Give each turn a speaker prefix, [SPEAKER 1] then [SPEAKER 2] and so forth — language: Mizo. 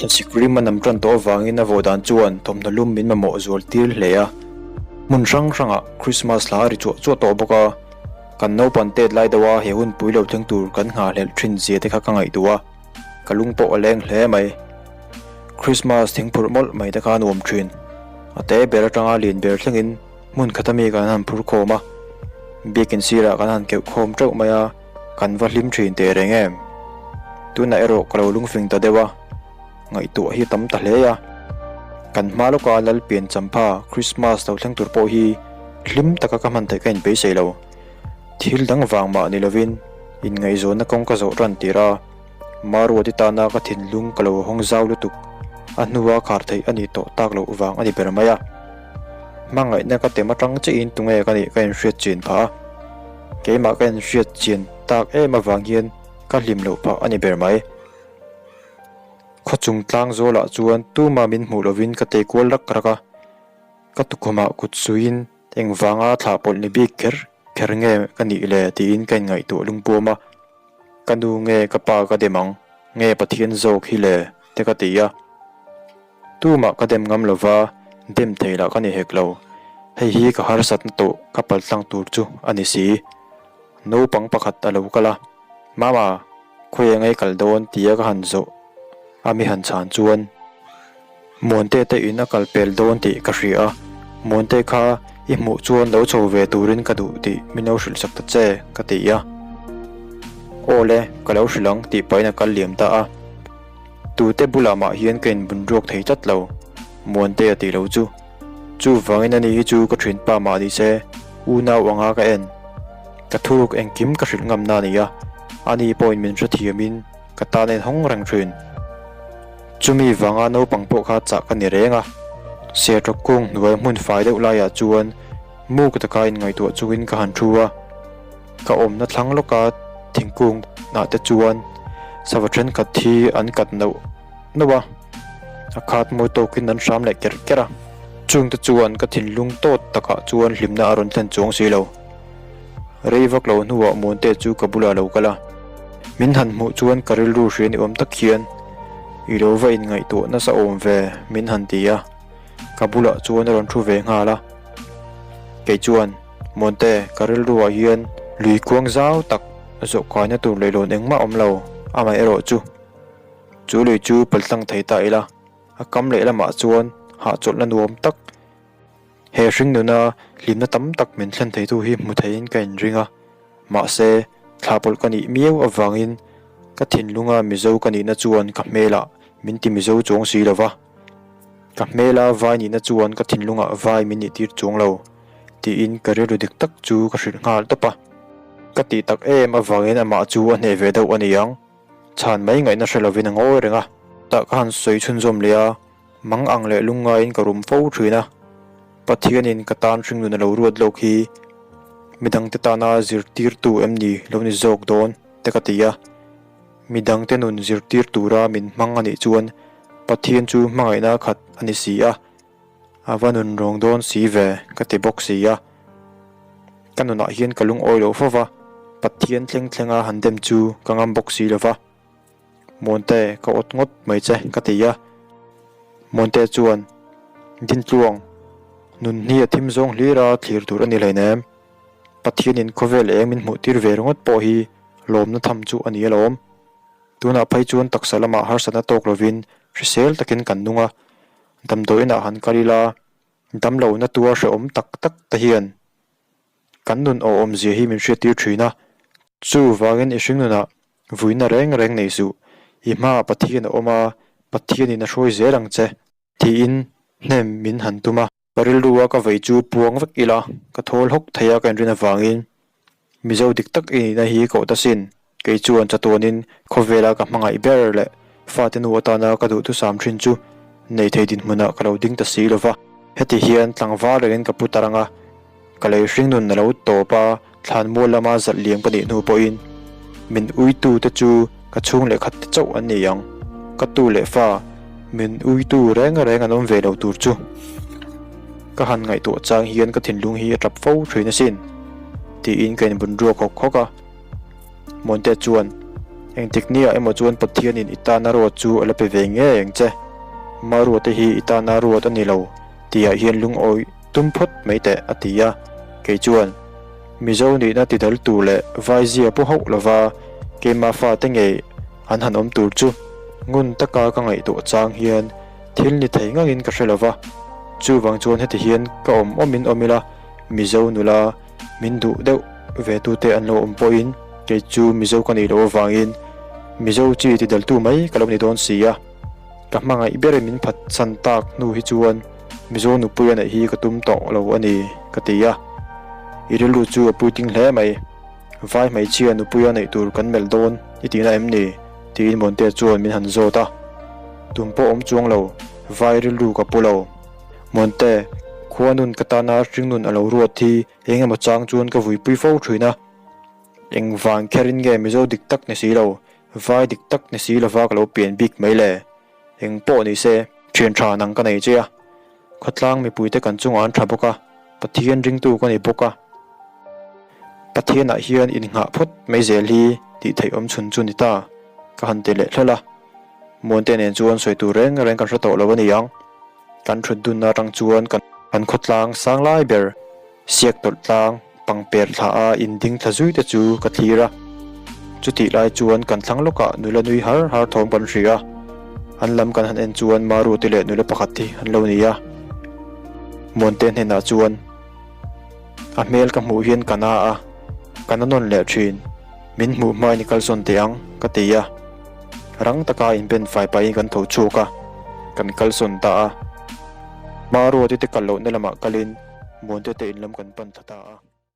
[SPEAKER 1] Thlasik rim a nam tan tawh avangin a vawh dan chuan thawmhnaw lum min mamawh zual tir hle a. Hmun hrang hrangah Krismas hla a ri chuah chuah tawh bawk a, kan naupan tet lai deuha he hun pui lo thleng tur kan nghahhlelh thin zia te kha ka ngaihtuah a, ka lung pawh a leng hle mai. Krismas thingphurh mawlh mai te kha a nuam thin. A te ber atanga lian ber thlengin hmun khata mi kan han phur khawm a, biakin sirah kan han keuh khawm teuh mai a, kan va hlim thin teh reng em? Tunah erawh ka lo lungfing ta deuh a, ngaihtuah hi a tam ta hle a. Kan hma lawka Lalpian champha Krismas lo thleng tur pawh hi hlim taka ka hman theih ka inpeisei lo. Thil dang vang mah ni lovin inngaihzawnna kawng ka zawh tan tir a. Maruati tana ka thinlung ka lo hawng zau lutuk, a hnua khar theih a nih tawh tak loh vang a ni ber mai a. Hmangaihna ka tem atang chiahin tunge ka nih ka inhriat chian phah a, keimah ka inhriat chian tak em avang hian ka hlim loh phah a ni ber mai. Khawchung tlang zawlah chuan tuma min hmuh lovin ka tei kual rak rak a, ka tukhumah kut suiin engvanga thlah pawlh ni bik kher kher nge ka nih le tiin ka inngaihtuah lungpuam a. Ka nu nge ka pa ka dem ang, nge Pathian zawk hi le? te ka ti a. Tumah ka dem ngam lova, dem thei lah ka ni hek lo. Hei hi ka harsatna tawh ka paltlang tur chu a ni si. Naupang pakhat a lo kal a, Mama, khawi eng ei kal dawn tia ka han zawh a mi han chhan chuan. Muante te in a kal pel dawn tih ka hria a, Muante kha i hmuh chuan lo chho ve turin ka duh tih min lo hrilh sak ta che, ka ti a. Aw le, ka lo hrilh ang tih pahin a kal liam ta a. Tute bulah mah hian ka inbun ruak thei tlat lo, Muante a tih lo chu. Chuvangin ani hi chu ka ṭhinpa mah ni se, unau anga ka en. Ka thuruk engkim ka hrilh ngamna a ni a, ani pawhin min hrethiamin ka tan a inhawng reng ṭhin. Chumi vanga naupang pawh kha chah ka ni reng a, sertawk kung hnuai hmun fai deuh laiah chuan muk taka inngaihtuah chungin ka han thu a, ka awmna thlang lawka thingkung ah te chuan sava thenkhat hi an kat neuh neuh a, a khat mawi tawkin an hram leh kerh kerh a, chungte chuan ka thinlung tawt takah chuan hlimna a rawn thlen chuang si lo. Rei vak lo hnuah Muante chu ka bulah a lo kal a, min han hmuh chuan ka rilru hria ni awm tak hian i lo va inngaihtuah nasa awm ve min han ti a, ka bulah chuan a rawn thu ve nghal a. Kei chuan, Muante, ka rilruah hian lui kuang zau tak zawh kaina tur leilawn engmah awm lo, amaherawh chu chu lui chu paltlang thei ta ila, a kam lehlamah chuan hahchawlhna nuam tak, He hringnuna hlimna tam tak min thlen theitu hi hmu theiin ka inring a, mahse, thlahpawlh ka nih miau avangin ka thinlunga Mizo ka nihna chuan ka hmelah min ti Mizo chuang si lo va, ka hmela vai nihna chuan ka thinlungah vai min nihtir chuang lo, tiin ka rilru dik tak chu ka hrilh nghal tawp a. Ka tih tak em avangin amah chu a hneh ve deuh a ni ang, chhan mai ngaihna hre lovin a ngawi reng a. Tah ka han sawi chhunzawm leh a, Mang ang leh lungngaiin ka rum fo thin a, Pathianin ka tan hringnun a lo ruat lawk hi midangte tana zirtirtu em ni lo ni zawk dawn te ka ti a. Midangte nun zirtir tura min hmang a nih chuan Pathian chu hmangaihna khat a ni si a, a va nun rawng dawn si ve ka ti bawk si a. Ka nunah hian ka lungawi lo fo va, Pathian thleng thlenga han dem chu ka ngam bawk si lo va. Muante, ka awt ngawt mai che, ka ti a. Muante chuan, Dintluang, nun hi a thim zawng hlir a thlir tur a ni hleinem. Pathianin khawvel eng min hmuh tir ve ringawt pawh hi lawmna tham chu a ni alawm. Tunah phei chuan taksa lamah harsatna tawk lovin hrisel takin kan nung a, damdawiinah han kal ila, damlohna tuar hrehawm tak tak te hian Kan nun awhawmzia hi min hriattir thin a, chuvangin i hringnunah vuina reng reng nei suh, i hmaah Pathian a awm a, Pathianin a hruai zel ang che, tiin hnem min han tum a. Ka rilrua ka vei chu puang vek ila, ka thawl hawk thei a ka inrin avangin Mizo dik tak i nihna hi ka awt asin, kei chuan chatuanin khawvela ka hmangaih ber leh fate nu atana ka duhthusam thin chu nei thei dinhmunah ka lo ding ta si lova. Heti hian tlangval rengin ka pu ta rang a, Ka lei hring nun a lo tawp a, thlan mual lama zalh liam ka nih hnu pawhin min uitu te chu ka chhung leh khat te chauh an ni ang. Ka tu leh fa, min uitu reng reng an awm ve lo tur chu ka han ngaihtuah chang hian ka thinlung hi a tap fo thin asin, tiin ka inbun ruak hawk hawk a. Muante chuan. Engtik niah emaw chuan Pathianin i tana ruat chu a la pe ve ngei ang che. Maruate hi i tana ruat a ni lo tihah hian lungawi tum phawt mai teh a ti a. Kei chuan, Mizo nihna tidal tur leh vaizia pu hauh lova keima fate ngei an han awm tur chu ngun taka ka ngaihtuah chang hian thil ni thei ngangin ka hre lova. Chuvang chuan heti hian ka awm awmin awm ila, Mizo nula min duh deuh ve tute an lo awm pawhin kei chu Mizo ka nih loh avangin Mizo chi tidaltu mai ka lo ni dawn si a. Ka hmangaih berin min phatsan tak hnu hi chuan Mizo nupui a neih hi ka tum tawh lo a ni, ka ti a. I rilru chu a puitling hle mai. Vai hmeichhia nupui a neih tur kan melh dawn i tihna em ni? tiin Muantea chuan min han zawt a. Tum pawh awm chuang lo, vai rilru ka pu lo. Muante, khua nun ka tana hringnun a lo ruat hi eng emaw chang chuan ka vuipui fo thin a. Engvang kherin nge Mizo dik tak ni si lo, vai dik tak ni si lova ka lo pian bik mai le? Eng pawh ni se, thian tha nang ka nei che a. Khawtlang mipuite kan chungah an tha bawk a, Pathian ringtu ka ni bawk a. Pathianah hian innghah phawt mai zel hi tih theih awm chhun chu ni ta, ka han ti leh hlawlh a. Muante nen chuan sawi tur reng reng kan hre tawh lo a ni ang. Kan thut dunna atang chuan kan khawtlang sang lai ber siak tawlh tlang pangper thla a inding thla zui te chu ka thlir a. Chutih lai chuan kan thlang lawkah nula nui har har thawm kan hria a. An lam kan han en chuan Maruti leh nula pakhat hi an lo ni a. Muante hnenah chuan. A hmel ka hmuh hian ka na a, ka na nawn leh thin. Min hmuh hmain i kalsawn teh ang, ka ti a. Rang taka inben fai pahin kan tho chhuak a, kan kalsawn ta a. Hma ruati te kal lohna lamah kalin Muante te in lam kan pan thla ta a.